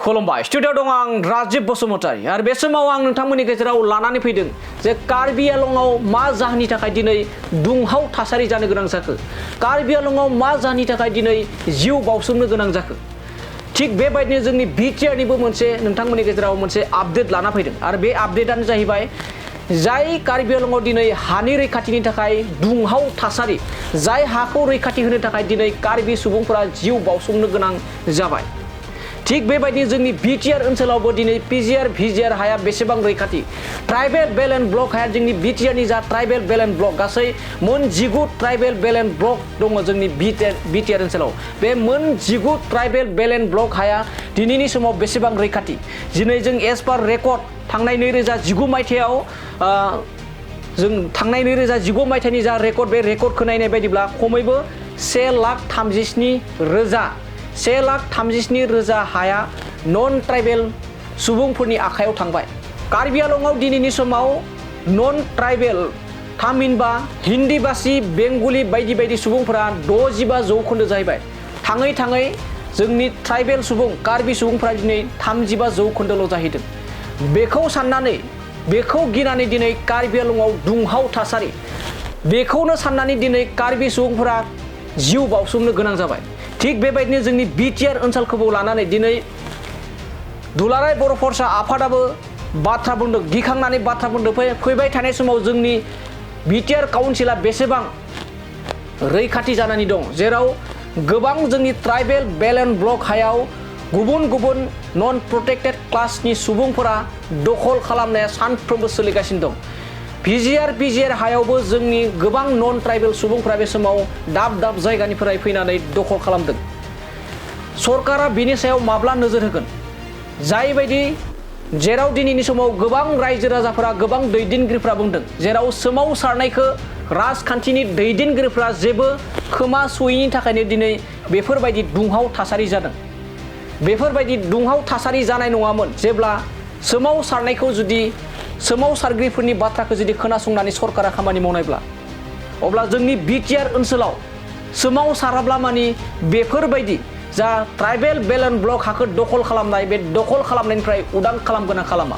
खुलुमबाय स्टुडिअ दं आं राजिब बसुमतारी आरो बे समाव आं नोंथांमोननि गेजेराव लानानै फैदों जे कार्बि आंलंआव मा जाहोननि थाखाय दिनै दुंहाव थासारि जानो गोनां जाखो कार्बि आंलंआव मा जाहोननि थाखाय दिनै जिउ बावसोमनो गोनां जाखो थिग बेबायदिनो जोंनि बिटिआरनिबो मोनसे नोंथांमोननि गेजेराव मोनसे आपडेट लाना फैदों आरो बे आपडेटआनो जाहैबाय जाय कार्बि आंलंआव दिनै हानि रैखाथिनि थाखाय दुंहाव थासारि जाय हाखौ रैखाथि होनो थाखाय दिनै कार्बि सुबुंफोरा जिउ बावसोमनो गोनां जाबाय थिग बेबायदिनो जोंनि बिटिआर ओनसोलावबो दिनै पिजिआर भिजिआर हाया बेसेबां रैखाथि ट्राइबेल बेल एन्ड ब्लक हाया जोंनि बिटिआरनि जा ट्राइबेल बेल एन्ड ब्लक गासै मोन 19 ट्राइबेल बेल एन्ड ब्लक दङ जोंनि बिटिआर ओनसोलाव बे मोन 19 ट्राइबेल बेल एन्ड ब्लक हाया दिनैनि समाव बेसेबां रैखाथि दिनै जों एज पार रेकर्ड थांनाय 2019 मायथाइयाव जों थांनाय 2019 मायथाइनि जा रेकर्ड बे रेकर्डखौ नायनाय बायदिब्ला खमैबो 1,37,000 हाया नन ट्राइबेल सुबुंफोरनि आखायाव थांबाय कार्बि आंलंआव दिनैनि समाव नन ट्राइबेल थामहिनबा हिन्दीबासि बेंगलि बायदि बायदि सुबुंफोरा 65% जाहैबाय थाङै थाङै जोंनि ट्राइबेल सुबुं कार्बि सुबुंफोरा दिनै 35% जाहैदों बेखौ साननानै बेखौ गिनानै दिनै कार्बि आंलंआव दुंहाव थासारि बेखौनो साननानै दिनै कार्बि सुबुंफोरा जिउ बावसोमनो गोनां जाबाय थिग बेबायदिनो जोंनि बिटिआर ओनसोलखौबो लानानै दिनै दुलाराय बर' फरायसा आफादाबो बाथ्रा बुंदों गिखांनानै बाथ्रा बुंदों फैबाय थानाय समाव जोंनि बिटिआर काउन्सिला बेसेबां रैखाथि जानानै दं जेराव गोबां जोंनि ट्राइबेल बेल एन्ड ब्लक हायाव गुबुन गुबुन नन प्रोटेक्टेड क्लासनि सुबुंफोरा दखल खालामनाया सानफ्रोमबो सोलिगासिनो दं पिजिआर हायावबो जोंनि गोबां नन ट्राइबेल सुबुंफोरा बे समाव दाब दाब जायगानिफ्राय फैनानै दखल खालामदों सरकारा बिनि सायाव माब्ला नोजोर होगोन जायबायदि जेराव दिनैनि समाव गोबां रायजो राजाफोरा गोबां दैदेनगिरिफोरा बुंदों जेराव सोमावसारनायखौ राजखान्थिनि दैदेनगिरिफोरा जेबो खोमा सुयैनि थाखायनो दिनै बेफोरबायदि दुंहाव थासारि जादों बेफोरबायदि दुंहाव थासारि जानाय नङामोन जेब्ला सोमावसारनायखौ जुदि सोमावसारगिरिफोरनि बाथ्राखौ जुदि खोनासंनानै सरकारा खामानि मावनायब्ला अब्ला जोंनि बिटिआर ओनसोलाव सोमावसाराब्ला मानि बेफोरबायदि जा ट्राइबेल बेल एन्ड ब्लक हाखौ दखल खालामनाय बे दखल खालामनायनिफ्राय उदां खालामगोन ना खालामा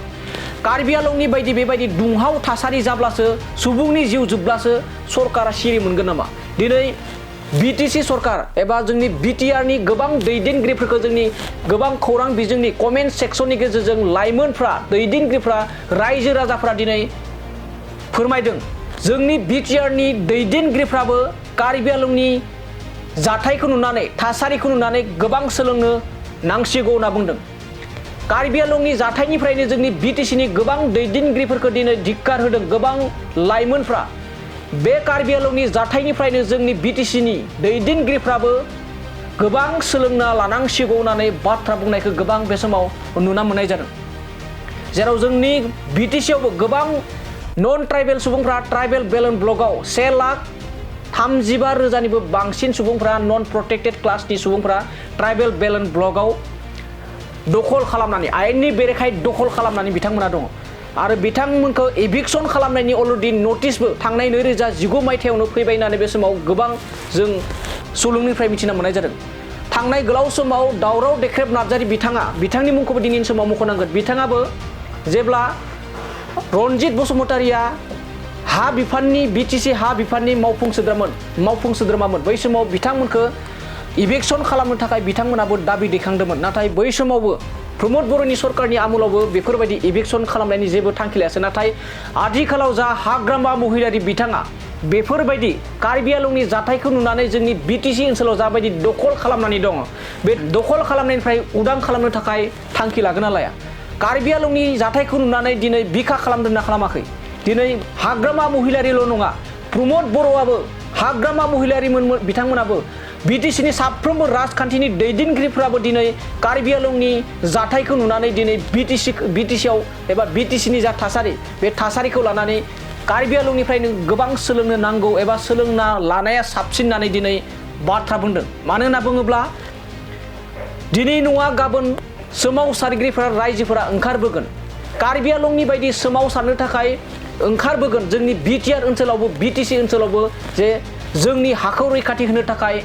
कार्बि आंलंनि बायदि बेबायदि दुंहाव थासारि जाब्लासो सुबुंनि जिउ जोबब्लासो सरकारा सिरि मोनगोन नामा दिनै बिटिसि सरकार एबा जोंनि बिटिआरनि गोबां दैदेनगिरिफोरखौ जोंनि गोबां खौरां बिजोंनि कमेन्ट सेक्सननि गेजेरजों लाइमोनफ्रा दैदेनगिरिफ्रा रायजो राजाफ्रा दिनै फोरमायदों जोंनि बिटिआरनि दैदेनगिरिफ्राबो कार्बि आंलंनि जाथायखौ नुनानै थासारिखौ नुनानै गोबां सोलोंनो नांसिगौ होनना बुंदों कार्बि आंलंनि जाथायनिफ्रायनो जोंनि बिटिसिनि गोबां दैदेनगिरिफोरखौ दिनै धिक्कार होदों गोबां लाइमोनफ्रा बे कार्बि आंलंनि जाथायनिफ्रायनो जोंनि बिटिसिनि दैदेनगिरिफ्राबो गोबां सोलोंना लानांसिगौ होननानै बाथ्रा बुंनायखौ गोबां बे समाव नुना मोननाय जादों जेराव जोंनि बिटिसियावबो गोबां नन ट्राइबेल सुबुंफ्रा ट्राइबेल बेल एन्ड ब्लकआव 1,35,000निबो बांसिन सुबुंफ्रा नन प्रोटेक्टेड क्लासनि सुबुंफ्रा ट्राइबेल बेल एन्ड ब्लकआव दखल खालामनानै आयेननि बेरेखायै दखल खालामनानै बिथांमोना दङ आरो बिथांमोनखौ एभिक्सन खालामनायनि अलरेडि नटिसबो थांनाय 2019 मायथाइयावनो फैबाय होननानै बे समाव गोबां जों सुलुंनिफ्राय मिथिना मोननाय जादों थांनाय गोलाव समाव दावराव देख्रेब नार्जारि बिथांनि मुंखौबो दिनैनि समाव मख'नांगोन बिथाङाबो जेब्ला रनजित बसुमतारिया हा बिफाननि बिटिसि हा बिफाननि मावफुं सोद्रोमामोन बै समाव बिथांमोनखौ इभिक्सन खालामनो थाखाय बिथांमोनाबो दाबि दैखांदोंमोन नाथाय बै समावबो प्रमद बर'नि सरकारनि आमोलावबो बेफोरबायदि इभिक्सन खालामनायनि जेबो थांखि लायासै नाथाय आथिखालाव जा हाग्रामा महिलारि बिथाङा बेफोरबायदि कार्बि आंलंनि जाथायखौ नुनानै जोंनि बिटिसि ओनसोलाव जाबायदि दखल खालामनानै दङ बे दखल खालामनायनिफ्राय उदां खालामनो थाखाय थांखि लागोन ना लाया कार्बि आंलंनि जाथायखौ नुनानै दिनै बिखा खालामदों ना खालामाखै दिनै हाग्रामा महिलारिल' नङा प्रमद बर'आबो हाग्रामा महिलारिमोन बिथांमोनाबो बिटिसिनि साफ्रोमबो राजखान्थिनि दैदेनगिरिफोराबो दिनै कार्बि आंलंनि जाथायखौ नुनानै दिनै बिटिसिआव एबा बिटिसिनि जा थासारि बे थासारिखौ लानानै कार्बि आंलंनिफ्रायनो गोबां सोलोंनो नांगौ एबा सोलोंना लानाया साबसिन होननानै दिनै बाथ्रा बुंदों मानो होनना बुङोब्ला दिनै नङा गाबोन सोमावसारगिरिफोरा रायजोफोरा ओंखारबोगोन कार्बि आंलंनि बायदि सोमावसारनो थाखाय ओंखारबोगोन जोंनि बिटिआर ओनसोलावबो बिटिसि ओनसोलावबो जे जोंनि हाखौ रैखाथि होनो थाखाय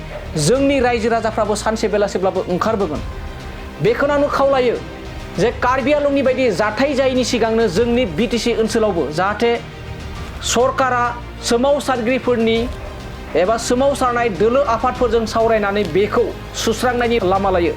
जोंनि रायजो राजाफ्राबो सानसे बेलासेब्लाबो ओंखारबोगोन बेखौनो खावलायो जे कार्बि आंलंनि बायदि जाथाय जायैनि सिगांनो जोंनि बिटिसि ओनसोलावबो जाहाथे सरकारा सोमावसारगिरिफोरनि एबा सोमावसारनाय दोलो आफादफोरजों सावरायनानै बेखौ सुस्रांनायनि लामा लायो।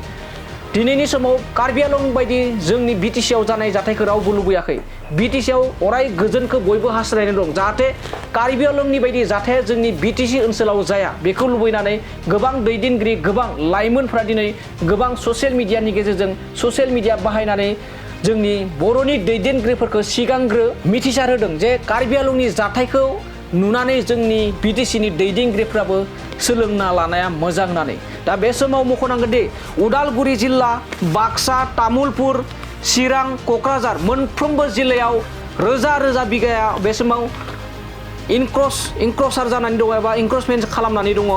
दिनैनि समाव कार्बि आंलं बायदि जोंनि बिटिसिआव जानाय जाथायखौ रावबो लुबैयाखै। बिटिसिआव अराय गोजोनखौ बयबो हास्थायनाय दं जाहाथे कार्बि आंलंनि बायदि जाथाया जोंनि बिटिसि ओनसोलाव जाया बेखौ लुबैनानै गोबां दैदेनगिरि गोबां लाइमोनफ्रा दिनै गोबां ससियेल मिडियानि गेजेरजों ससियेल मिडिया बाहायनानै जोंनि बर'नि दैदेनगिरिफोरखौ सिगांग्रो मिथिसार होदों जे कार्बि आंलंनि जाथायखौ नुनानै जोंनि बिटिसिनि दैदेनगिरिफ्राबो सोलोंना लानाया मोजां होननानै। दा बे समाव मख'नांगोन दि उदालगुरि जिल्ला, बाक्सा, तामुलपुर, चिरां, क'क्राझार मोनफ्रोमबो जिल्लायाव रोजा रोजा बिगाया बे समाव इनक्रसार जानानै दङ एबा इनक्रचमेन्ट खालामनानै दङ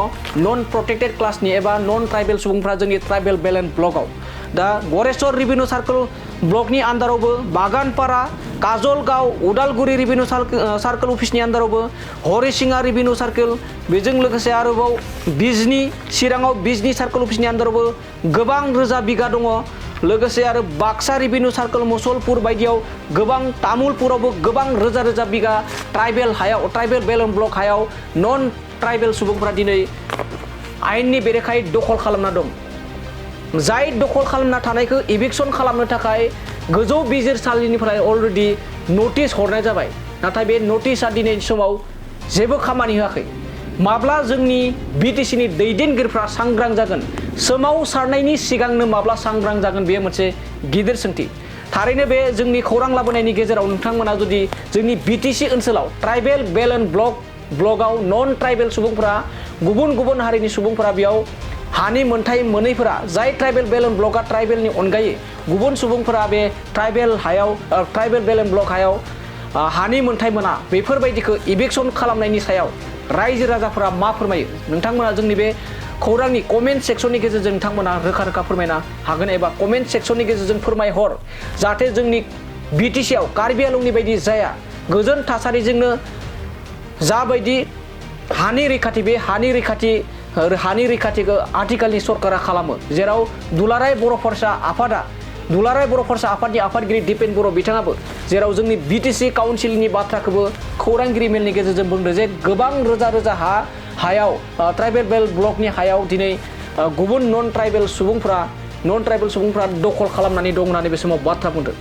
नन प्रटेक्टेड क्लासनि एबा नन ट्राइबेल सुबुंफ्रा जोंनि ट्राइबेल बेलेन्स ब्लकआव। दा गरेस्वर रेभिनिउ सार्कोल ब्लकनि आन्दारावबो बागानपारा, काजलगाव, उदालगुरि रेभिनिउ सार्कोल अफिसनि आन्दारावबो हरिसिङा रेभिनिउ सार्कोल, बेजों लोगोसे आरोबाव बिजनि, चिराङाव बिजनि सार्कोल अफिसनि आन्दारावबो गोबां रोजा बिगा दङ। लोगोसे आरो बाक्सा रेभिनिउ सार्कोल मुसलपुर बायदियाव गोबां, तामुलपुरावबो गोबां रोजा रोजा बिगा ट्राइबेल हायाव, ट्राइबेल बेलेन्स ब्लक हायाव नन ट्राइबेल सुबुंफ्रा दिनै आयेननि बेरेखायै दखल खालामना दं। जाय दखल खालामना थानायखौ इभिक्सन खालामनो थाखाय गोजौ बिजिरसालिनिफ्राय अलरेडि नटिस हरनाय जाबाय। नाथाय बे नटिसआ दिनैनि समाव जेबो खामानि होआखै। माब्ला जोंनि बिटिसिनि दैदेनगिरिफ्रा सांग्रां जागोन, सोमावसारनायनि सिगांनो माब्ला सांग्रां जागोन, बेयो मोनसे गिदिर सोंथि। थारैनो बे जोंनि खौरां लाबोनायनि गेजेराव नोंथांमोना जुदि जोंनि बिटिसि ओनसोलाव ट्राइबेल बेलेन्स ब्लकआव नन ट्राइबेल सुबुंफोरा, गुबुन गुबुन हारिनि सुबुंफोरा बेयाव हानि मोनथाय मोनैफोरा, जाय ट्राइबेल बेलेन्स ब्लकआ ट्राइबेलनि अनगायै गुबुन सुबुंफोरा बे ट्राइबेल हायाव, ट्राइबेल बेलेन्स ब्लक हायाव हानि मोनथाय मोना, बेफोरबायदिखौ इभिक्सन खालामनायनि सायाव रायजो राजाफोरा मा फोरमायो? नोंथांमोना जोंनि बे खौरांनि कमेन्ट सेक्सननि गेजेरजों नोंथांमोना रोखा रोखा फोरमायना हागोन एबा कमेन्ट सेक्सननि गेजेरजों फोरमायहर जाहाथे जोंनि बिटिसिआव कार्बि आंलंनि बायदि जाया। गोजोन थासारिजोंनो जाबायदि हानि रैखाथि, बे हानि रैखाथिखौ आथिखालनि सरकारा खालामो। जेराव दुलाराय बर' फरायसा आफादनि आफादगिरि दिपेन बर' बिथाङाबो जेराव जोंनि बिटिसि काउन्सिलनि बाथ्राखौबो खौरांगिरि मेलनि गेजेरजों बुंदों जे गोबां रोजा रोजा हायाव ट्राइबेल बेलेन्स ब्लकनि हायाव दिनै गुबुन नन ट्राइबेल सुबुंफ्रा दखल खालामनानै दं होननानै बे समाव बाथ्रा बुंदों।